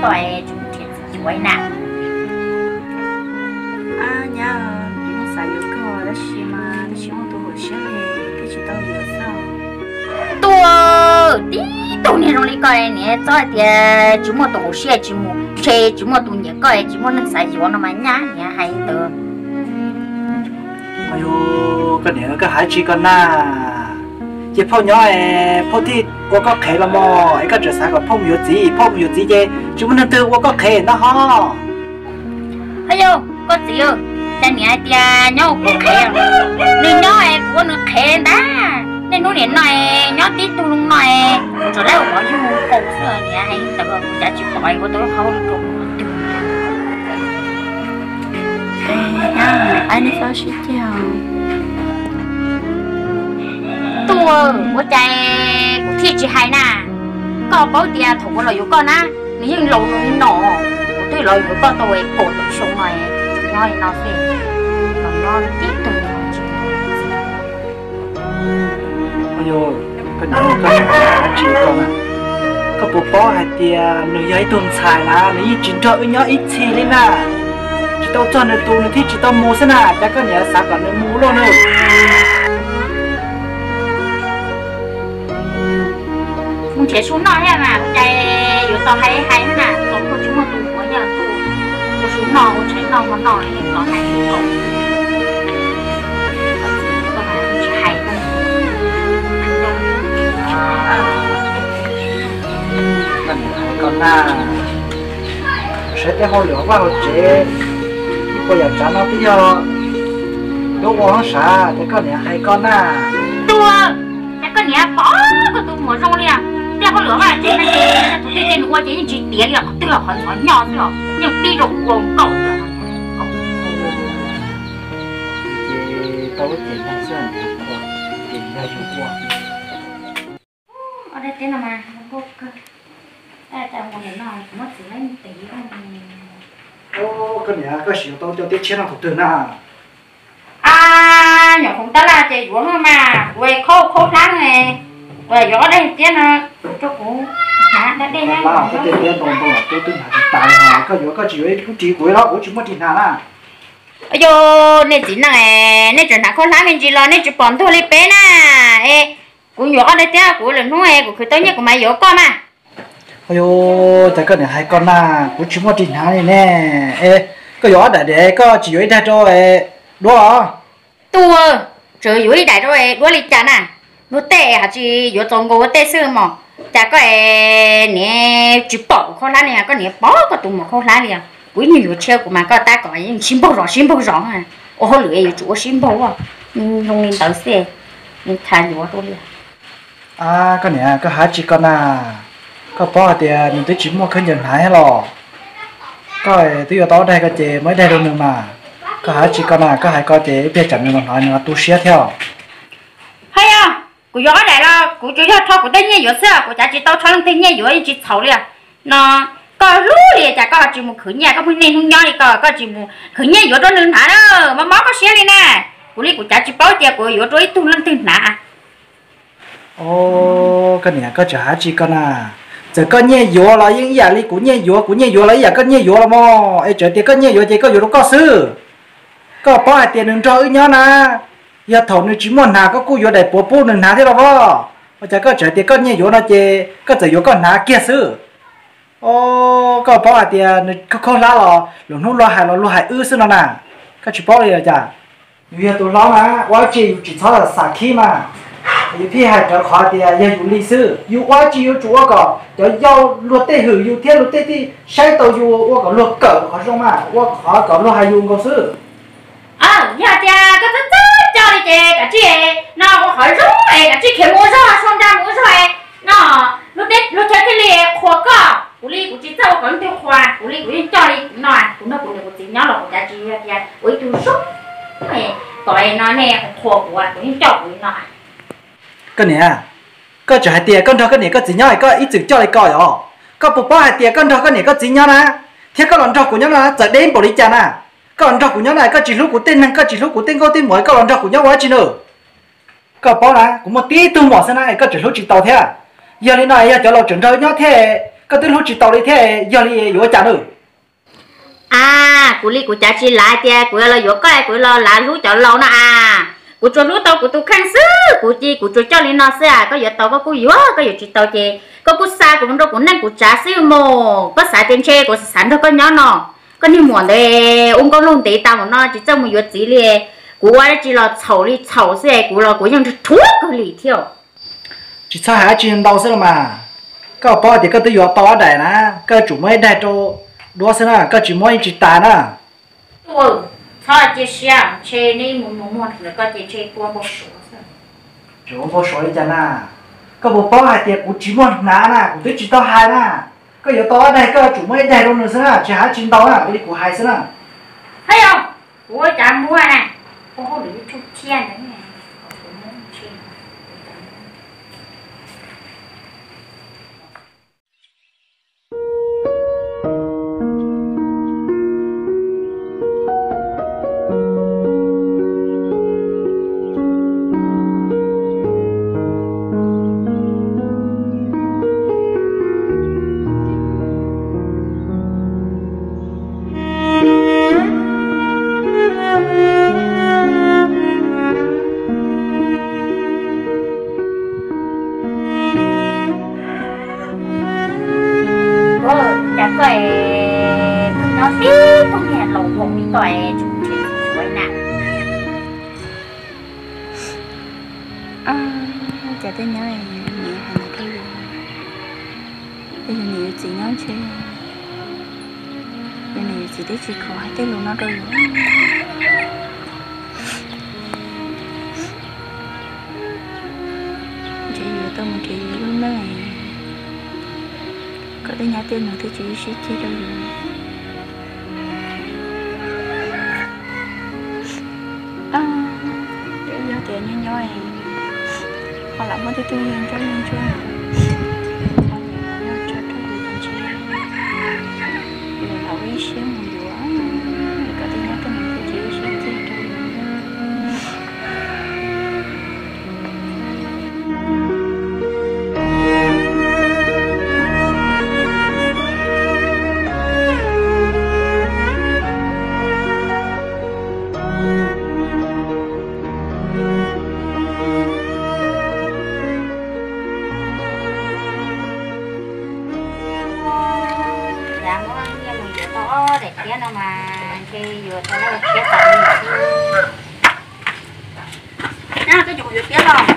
tau es tsis muaj txiv yuav na. Nyab, kuv xav yuav koj tab sis mas tsis muaj tus hauv siab li, thiaj tsis tau yuav xwb. Tuaj, tib tug niag zoo li koj niam txob hais tias tsis muaj tus hauv siab tsis mus ntshe tsis muaj tus nyiam koj tsis muaj neeg xav yuav no mas nyab niam hais ntawd. Yog koj niam koj hais tsis koj na, ces phauj nyob es phauj thiaj ua koj qhev los mog es koj tseem xav kom phauj mus yuav txiv, phauj mus yuav txiv ces tsis muaj neeg twg ua koj qhev ntag ho. Yog koj txiv, cas niam hais tias nyob ua kuv qhev, nws nyob es kuv ua nws qhev ntag. Niaj hnub niam no nyob tib tug no es tsam lawv ua mov yug kaus xwb niam hais ntawd kuv cas tsis pom ua tau lub qhov ua rau kuv twg. Ab, nej txhob sib ceg. Tuaj, ua cas kuv thiaj tsis hais na. Koj paub tias thaum kuv los yuav koj na, nws yeej laus li no, kuv twb los yuav koj tau kaum tawm xyoo no, nyob li no xwb, los nyob tib tug. Koj niam, koj tsis tau na, koj puas paub hais tias nws yog ib tug ntxhais na, nws yeej tsis nrog wb nyob ib txhis li na. Tsis tau txog nws tus nws thiaj tsis tau mus xwb na, cas koj niam xav kom nws mus luaj na. Mus nrhiav su noj thiab mas ua cas yuav tau hais hais na, txom nyem tsis muaj tus yuav yog tus, ua su noj ua tshais noj hmo noj txom nyem tsis tau. Tsis hais. Koj niam hais koj na, saib tej hauj lwm hauv vaj hauv tsev, ib puas yam tsav no twb yog tuaj ua hoob sav ces koj niam hais koj na. Tuaj, cas koj niam pom koj tus muam zoo li, tej hauj lwm hauv vaj tsev no ces tus twg ces nws ua ces yeej tsis tiav li os, qhov twg los qhov ntxhov nyo xwb os, yeej pib rau kuv ua nkaus xwb. Ces tau lub cev no xwb, ces yog yus ua. Ua dab teb no mas kawg, tab sis mus nim no kuv muab txiv laib mus tes ib. Koj niam, koj siv tau cov teb tshiab no thaum twg na? A, nyuam qhuav tab laj ces yuav no mas kuv khaub khaub hlab ne, kuv yuav ob daim tiab no rau kuv hnav dab dej na. Koj tej tiab ntoo ntoo los twb hnav tsis tas li, koj yuav koj tsis yuav ib lub ris kuv los kuv tsis muaj ris hnav na. Yog nej txiv neej, nej tseem hnav khaub hlab me ntsis los nej tsis pom ntuag li peb na. Es kuv yuav ob daim tiab kuv lwm hnub kuv khwv tau nyiaj kuv mam yuav koj mas. Yog, cas koj niam hais koj na, kuv tsis muaj ris hnav li ne. Es koj yuav ob daim diam koj tsis yuav ib daim rau duab los? Tuaj, tseem yuav ib daim rau duab li cas na? Luag tej hais tsis yuav txaus nkaus ua tej xwb mos. Cas koj niam tsis pom kuv khaub hlab li, koj niam pom koj tus muam khaub hlab li os. Kuv ib nyuag yuav tshiab kuv mas koj tab kom yeej sib npaug zos sib npaug zos, ua hauj lwm yuav tsum ua sib npaug, zoo li ntawd xwb, nws txhaj yuav rau li. A, koj niam, koj hais tsis koj na, koj paub hais tias nws twb tsis muaj khaub ncaws hnav thiab los? Koj twb yuav tau ob daim koj ces muab ib daim rau nws mas. Koj hais tsis koj na, koj hais koj ces ib pliag tsam nws los hnov nws tu siab thiab. Hos yog kuv yuav ob daim los kuv tsuas yog rho kuv tej nyiaj yuav xwb, kuv cav tsis tau rho leej twg nyiaj yuav yeej tsis txhaum li no. Koj hlub li cas koj tsis mus khwv nyiaj, koj pheej niaj hnub nyob li ko koj tsis mus khwv nyiaj yuav rau nws hnav na, mob mob koj siab li na. Kuv li kuv cav tsis paub tias kuv yuav rau ib tug leej twg hnav. Os, koj niam, koj tseem hais tsis koj na, txawm koj nyiaj yuav los yeej ib yam li kuv nyiaj yuav, kuv nyiaj yuav los ib yam koj nyiaj yuav los mog, es txawm tias koj nyiaj yuav ces koj yuav rau koj xwb. Koj paub hais tias nws nrog wb nyob na, yog thaum nws tsis muaj hnav koj kuj yuav daim puav pub nws hnav thiab los as. Ua cas koj tseem hais tias koj nyiaj yuav no ces koj txawm yuav koj hnav kiag xwb. Os, koj paub hais tias nws khaub hlab los lwm hnub luag hais los luag hais wb xwb no na, koj tsis paub li los cas? Yus yog tus hlob mas ua dab tsi yus tsis txhob xam khib mas. Yus thiaj hais rawv qhov tias yog yus li xwb, yus ua dab tsi yuav tsum ua kom cov yau luag tej hwm yus thiab luag tej thiaj saib tau yus, ua kom luag kawm qhov zoo mas, ua qhov kom luag hais yus nkaus xwb. Yog tias koj txawj txawj coj li ces kav tsij no ua qhov zoo es kav tsij khiav mus ua zog, sau nra mus ua zog no, luag chaw thiaj li qhuas koj. Kuv li kuv tsis txawj ua kom leej twg qhuas, kuv li kuv yeej coj li kuv no, kuv nrog kuv niam kuv txiv nyob los kuv cav tsis yog tias ua ib tug zoo kom no nej qhuas kuv, kuv yeej coj kuv li no. Koj niam, koj tseem hais tias koj nrog koj niam koj txiv nyob es koj ib txwm coj li ko yom? Koj puas paub hais tias koj nrog koj niam koj txiv nyob na, thiab koj los nrog kuv nyob no txawm deb npaum li cas na? Koj los nrog kuv nyob na koj tsis hlub kuv tej neeg, koj tsis hlub kuv tej nkauj tej muam, koj los nrog kuv nyob ua dab tsi na? Koj paub na, kuv muaj tib tug muam xwb na es koj tseem hlub tsis tau thiab. Yog li no es yog cov laus tseem nrog wb nyob thiab, Koj twb hlub tsis tau li thiab, yog li yuav ua cas na? A, kuv li kuv cav tsis lav tias kuv yuav los yuav koj, kuv yuav los lav hlub cov laus no a. Kuv tsuas hlub tau kuv tus kheej xwb, kuv cia kuv tsuas coj li no xwb a. Koj yuav tau koj kuj yuav, koj yuav tsis tau ces koj kuj xa kuv mus rau kuv neej kuv tsav xwb mus. Koj xav tias ntshe kuv xav nrog koj nyob no, koj niag muam ntawd ua nkauj laug ntev tas mus no tsis txawj mus yuav txiv li. Kuv ua dab tsi los txhaum li txhaum xwb, kuv los kuv yeej rhuav kawg li thiab. Tsis txhob hais dab tsi ntau xwb los mas. Koj paub tias koj twb yuav tau ob daim na, koj yuav tsum muab ib daig rau duab xwb na, koj tsis muab yeej tsis tas na. Txhob cia siab, ntshe neb mus mus muag ntawm koj ces ntshe kua npau suav xwb. Tsis ua npau suav li cas na? Koj puas paub hais tias kuv tsis muaj hnav na, kuv twb tsis tau hais na. Koj yuav tau ob daig koj yuav tsum muab ib daig rau nws xwb na, tsis hais dab tsi ntau na, li kuv hais xwb na. Hab yog, kuv ua cas muab na, ua hauj lwm ib tug thiaj ntawd. Ua cas koj es nyob tib tug niag laus voos li koj es tsis mus nrhiav txiv tsuav na? Cas tej nyob niam hais no rau yus, tej yus niam yus txiv nyob ntshe yus niam yus txiv twb tsis khuv hais tej lus no rau yus. Ntshe yus yuav tau mus nrhiav yus lub neej, kom tej nyab tej nus twb tsis sib ceg rau yus. Yog tias nyob nyob ho lam muaj tej tug yog ntsuag yog ntsuag, nyob tso rau yus ntshe yus los ib siab mus yuav, kom tej nyab tej nus twb tsis sib ceg rau yus. Cas muab nyiaj mus yuav tau ob daim tiab no mas ntshe yuav tau laj thiab tas li xwb. Nyab, koj yuav tiab los?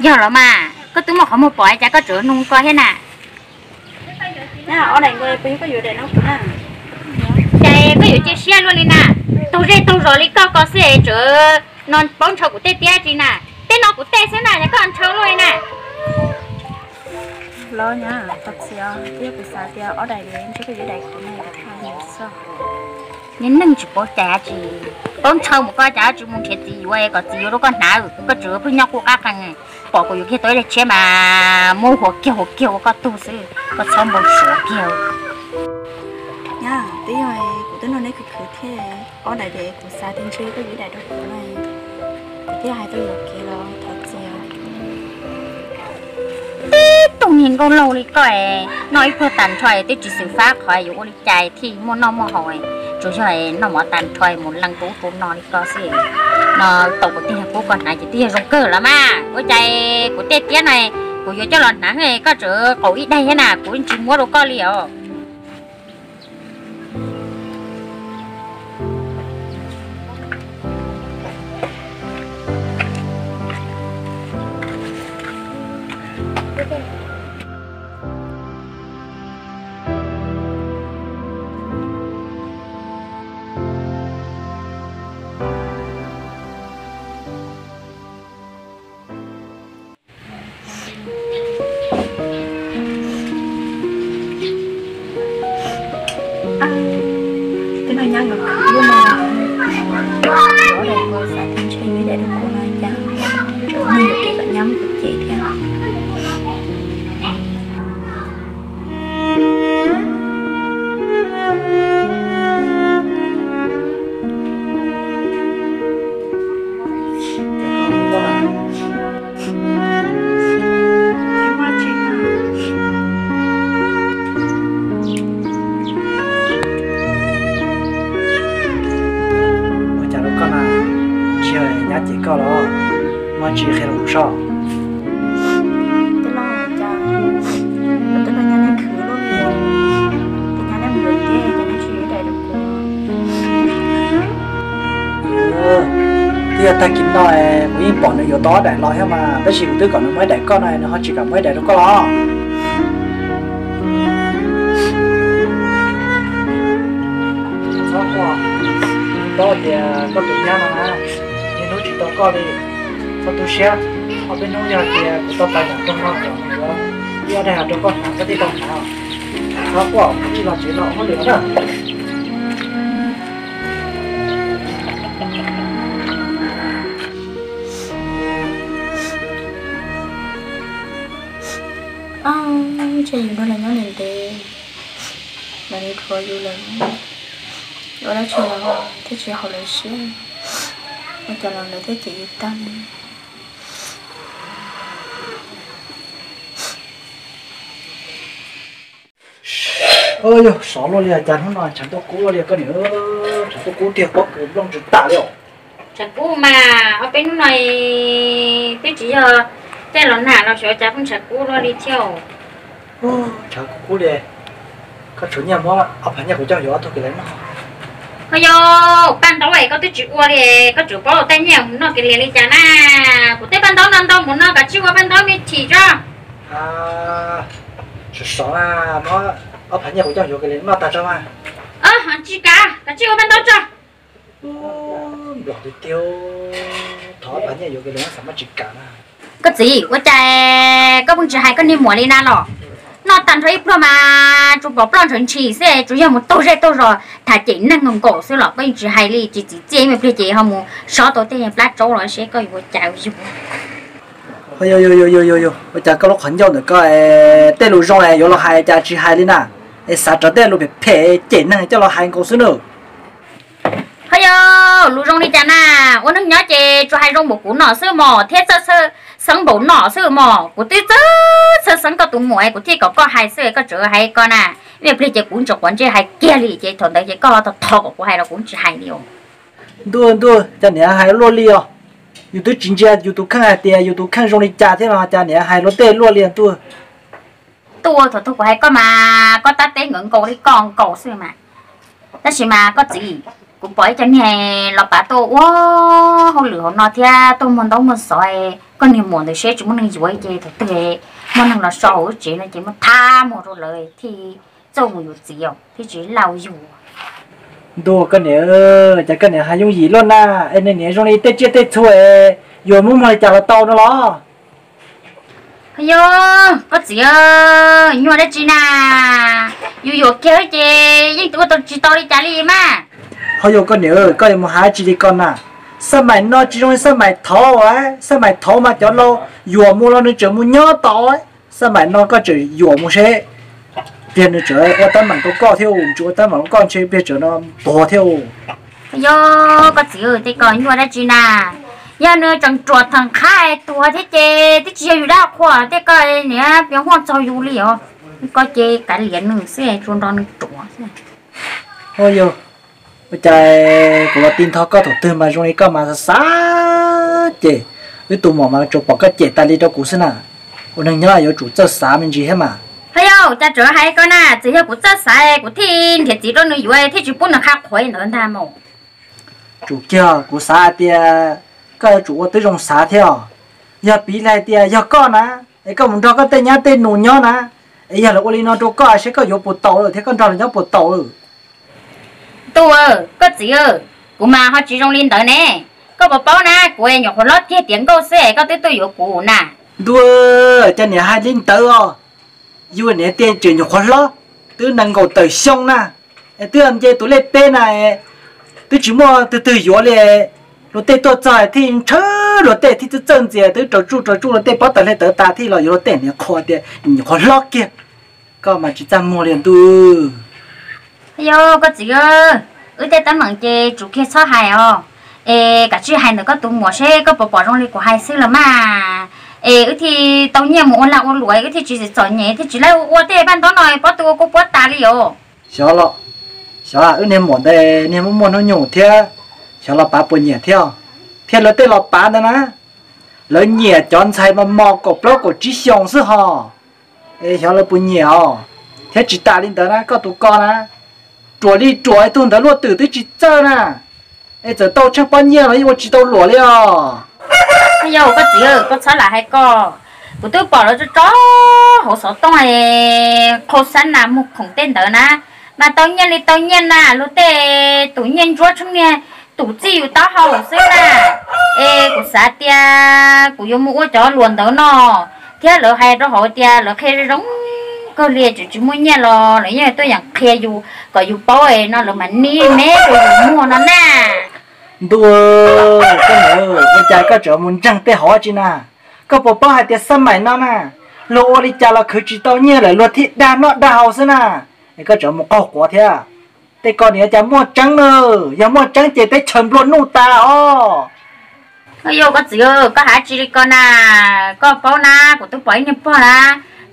Yog los mas, koj twb muaj qhov muag pom cas koj tseem nug ko thiab na? Ces koj yuav cia siab luaj li na, taug zej taug zos li koj ko xwb es tseem no paub ntshaw kuv tej tiab tsi na. Tej no kuv tej xwb na, yog koj ntshaw luaj li na. Los nyab, thov txim os, twb yog kuv xav tias ob daim ntshe koj yuav daim kuv ne, xwb. Niag neeg tsis paub cai dab tsi, paub ntshaw mus koj cas tsis mus nrhiav txiv yuav kom txiv yuav rau koj hnav, koj tseem pheej nyob kuj qab qees. Pom kuv yuav kiag tau ib daim tshiab mas muab huam kiag huam kiag ua koj tug xwb, koj txhob npau suav kiag. Nyab, twb yog kuv twb nug neb khwv khwv thiab, ob daim ces kuv xav tias ntshe koj yuav daim rau kuv na, kuv thiaj hais tau yuam kev los thov txim. Tib tug niag nkauj laug li koj es noj ib pluag tag nrho es twb tsis xwm fab qhov yuav ua li cas thiaj muaj noj muaj haus, tsuas yog noj mov tag nrho mus lees rau ub rau no li koj xwb. No tau kuv tej yog pub koj hnav ces twb yog zoo kawg los mas. Ua cas kuv tej tiab no kuv yuav coj los hnav koj tseem qaum ib daig thiab na, kuv tsis muab rau koj li os. Twb noj nyab nkawd khwv lub no, ob daim ko xav tias ntshe yog ib daim rau kuv no cas, tseem muaj yuam kev kom nyab mus kuv cem thiab. Tsis qhia rau kuv saib. Twb los cas, kuv twb los nyob nej khwv luaj li, ces nyob nej mus lawm tiag, ces nej tsis yuav ib daim rau kuv. Twb yog tag kis no kuv yeej pom nws yuav tau ob daim los thiab mas, tab sis kuv twb kom nws muab ib daim koj no, nws ho tsis kam muab ib daim rau koj los. Txhob quaj, paub tias koj tus nyab no na, niaj hnub tsis tau koj li. Txhob tu siab, ob peb hnub yog tias kuv tau pais nram roog no kom nws yuav ib ob daim rau koj hnav, koj thiaj tau hnav. Txhob quaj, ib los tsev los ua hauj lwm na. Ntshe yus nrog lawv nyob ntev ntev, lawv li dhuav yus lawm, ua dab tsi los thiaj tsis haum lawv siab, ua cas los lawv thiaj cem yus tag li. Yog sov luaj li cas hnub no ntshav ntuj kub luaj li koj niam, ntshav ntuj kub tiag pob kws nplooj tsis tas li os. Ntshav kub mas ob peb hnub no twb tsis yog caij los nag los xyov cas kuj ntshav kub luaj li thiab. Ntshav kub kub li, koj tshuav nyiaj muab ob phav nyiaj kuv coj yuav ob tug kev li noj. Ho yog paj ntaub es koj twb tsis ua li, koj tseem paub los tej nyiaj mus noj kev li li cas na? Kuv tej paj ntaub no ntau mus no, kav tsij ua paj ntaub me chim tso. Sov sov na, muab ob phav nyiaj kuv coj yuav kev li noj tag tso mas. Tsis kav, kav tsij ua paj ntaub tso. Nplog tiag tiag, thov ob phav nyiaj yuav kev li noj xav mas tsis kav na. Koj txiv, ua cas koj pheej tsis hais koj niag muam li na los? Noj tag nrho ib pluag mas tsuas pom ploj ntshav ntshis xwb, tsuas yog mus taug zej taug zos tham cem neeg nkaus xwb los koj yeej tsis hais li, tsis txi txiaj ib me pliag ces ho mus sov tau tej plab tsaub los seb koj yuav ua cas yug. Ua cas koj lub qhov ncauj ntawm koj tej lus zoo yuav los hais cas tsis hais li na? Es xav rov tej lus phem phem cem neeg coj los hais nkaus xwb na. Ho yog lus zoo li cas na? Ua neeg nyob ces tsuas hais zoo npaum kuv no xwb mos thiab txhawj xeeb npaum no xwb mos. Kuv twb txhawj xeeb koj tus muam kuv thiaj kom koj hais xwb, koj tseem hais koj na. Ib me pliag ces kuv ntsia quav ntsej hais kiag li ces thaum ntawd ces koj thov kom kuv hais los kuv tsis hais li os. Ntuj ntuj, cas niam hais luaj li os. Yus twb tsis ntsia yus tus kheej hais tias yus tus kheej zoo li cas thiab los cas niam hais luag tej luaj li ntuj. Tuaj thaum twg kuv hais koj mas koj tab teb nkawd nkaus li koj nkaus xwb mas. Tab sis mas koj txiv, kuv pom ib co niag los pav tuaj ua hauj lwm hauv no thiab tuaj muag ntaub muag xov, koj niag muam ntawd seb tsis muaj neeg yuav ces thaum twg muaj neeg los so hauv lub tsev no ces muab thab muag rau lawv thiaj txawj mus yuav txiv os, thiaj tsis laj ua yug. Ntuj koj niam, cas koj niam hais yooj yim luaj na, es niam zoo li tej tsiaj tej txhu es yuav muab muag li cas los tau no los? Yog koj txiv, nyuaj dab tsi na, yus yuam kiag ces yeej ua tau tsis tau li cas li mas. Ho yog koj niam, koj yuav mus hais dab tsi li ko na, xab maim no tsis zoo li xab maim thaud, xab maim thaud mas cov laus yuam mus los nws tseem mus nyob tau, xab maim no koj tseem yuam mus seb pliag nws tseem ua teeb meem rau koj thiab, tsis ua teeb meem rau koj ntshe pliag tseem no tuag thiab. Yog koj txiv, tej ko nyuaj dab tsi na, yog nws tseem ruam theem qhab tuag thiab ces twb tsis yog yus dab qhua, tej ko niam piav huaj txog yus li os, koj ces kav liam nws xwb tsuas nrog nws ruam xwb. Ua yog, ua cas kuv los ti ntho koj thaum twg mas zoo li koj mas xav xav ces wb tus muam mas tsuas pom koj cem tas li rau kuv xwb na. Ua neeg nyob yuav tsum txawj xav me ntsis thiab mas. Ho yog cas tseem hais ko na, txawm yog kuv txawj xav kuv thiaj nrhiav txiv rau nws yuav thiaj tsis pub nws qha qhuav ntawd ntag mas. Tsum kiag kuv xav hais tias koj yuav tsum ua tib zoo xav thiab os. Yog piv li hais tias yog koj na, es koj mus nrog koj tej nyab tej nus nyob na, es yog lawv ua li no rau koj seb koj yuav puas tau lawm thiab koj nrog lawv nyob puas tau lawm. Ntuj, koj txiv, kuv mas ho tsis zoo li ntawd ne. Koj puas paub na, kuv nyuam qhuav hlob kiag tiav nkauj xwb es koj twb tuaj yuav kuv na. Ntuj, cas niam hais li ntawd os. Yus niam tias tseem nyuam qhuav hlob, twb nees nkaum tawm xyoo na, es twb nce tus lej peb na, twb tsis muaj twg twg yuav li. Luag tej tuaj txog thiaj ntshaw, luag tej thiaj txawj txawj ntxias, twb raug tsuj raug tsuj luag tej pob tawv hle tawv tas thiaj los yuav luag tej niam qhuav tias nyuam qhuav hlob kiag. Koj mas tsis txaj muag li ntuj. Yog koj txiv, wb tej teeb meem ces tsum kiag txhob hais os. Es kav tsij hais ntawm koj tus muam seb koj puas pom zoo li kuv hais xwb los mas. Es wb thiaj tau nyiaj mus ua lag ua luam, wb thiaj tsis txom nyem, thiaj tsis laib ua ua tej paj ntaub no pob tw ua kua puab tas li os. Xyov los, xyov wb niag muam ntawd niag muaj muaj hnub nyoog thiab, xyov los pav puas nyiam thiab, thiab lawv tej los pav ntawd na. Lawv nyiam cov ntxhais mos mos kaum plaub kaum tsib xyoos xwb hos. Es xyov lawv puas nyiam os. Thiab tsis tas li ntawd na, koj tus ko na, ruam li ruam, tus ntawd luaj twm twb tsis txawj na. Es txawm tau tsheej pob nyiaj los yeej ua tsis tau luam li os. Yog koj txiv, koj txhob lam hais koj. Kuv twb pom lawv tso tso hauv xov tooj qhau xab nas mus khoom tej ntawd na, mas tau nyiaj li tau nyiaj na, luag tej tus nyiaj ntsuab tsheej niag tus txij yus taub hau xwb na. Es kuv xav tias kuv yuav mus ua cov luam ntawd no, thiab lawv hais rau hauv tias lawv qhia zoo kawg li, tseem tsis muaj nyiaj los lawv yeej tuaj yeem qhia yus kom yus paub no, lawv mam nib me rau yus muag no na. Ntuj, koj niam, ua cas koj tseem mus ntseeg tej hauv tsi na? Koj puas paub hais tias xab maim no na, luag ua li cas los khwv tsis tau nyiaj lawm luag thiaj dag noj dag haus xwb na. Es koj tseem mus qaug quav thiab. Tej ko nim cas muaj tseeb na, yog muaj tseeb ces teb chaws nplua nuj tas os. Yog koj txiv, koj hais tsi li ko na, koj paub na, kuv twb pom ib niag pog na,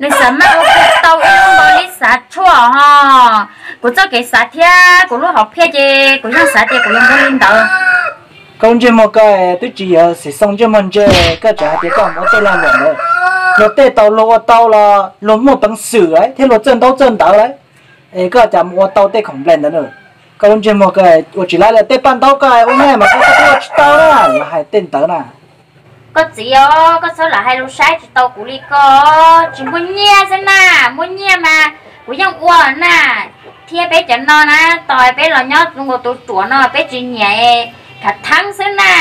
nws xav maj ua tau ib lub npaum li xav tshuaj ho. Kuv txoj kev xav thiab kuv lub hom phiaj ces kuv yeej xav tias kuv yuav mus li ntawd. Koj lub ntsej muag ko twb tsis yog xim xoo ntsej muag ntse, koj tseem hais tias koj mus ua tej lag luam ntawd. Luag tej tau luag ua tau los luag muaj peev xwm thiab luag txawj ntaub txawj ntawv lawm. Es koj cas mus ua tau tej khoom nplej ntawd na? Koj lub ntsej muag ko ua tsis laib li, tej paj ntaub koj ua nyaj mas koj twb ua tsis tau na, los hais tej ntawd na. Koj txiv os, koj txhob lam hais lus saib tsis tau kuv li ko, tsis muaj nyiaj xwb na, muaj nyiaj mas kuv yeej ua na. Thiab peb cov no na, tos peb los nyob nkaus tus ruam no peb tsis nyiam, khav theeb xwb na.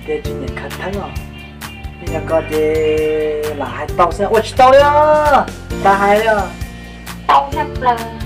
Tsis nyiam khav theeb os. Yog ko ces lam hais tau xwb, ua tsis tau li os, tas hais li os. Tau tshaj plaws.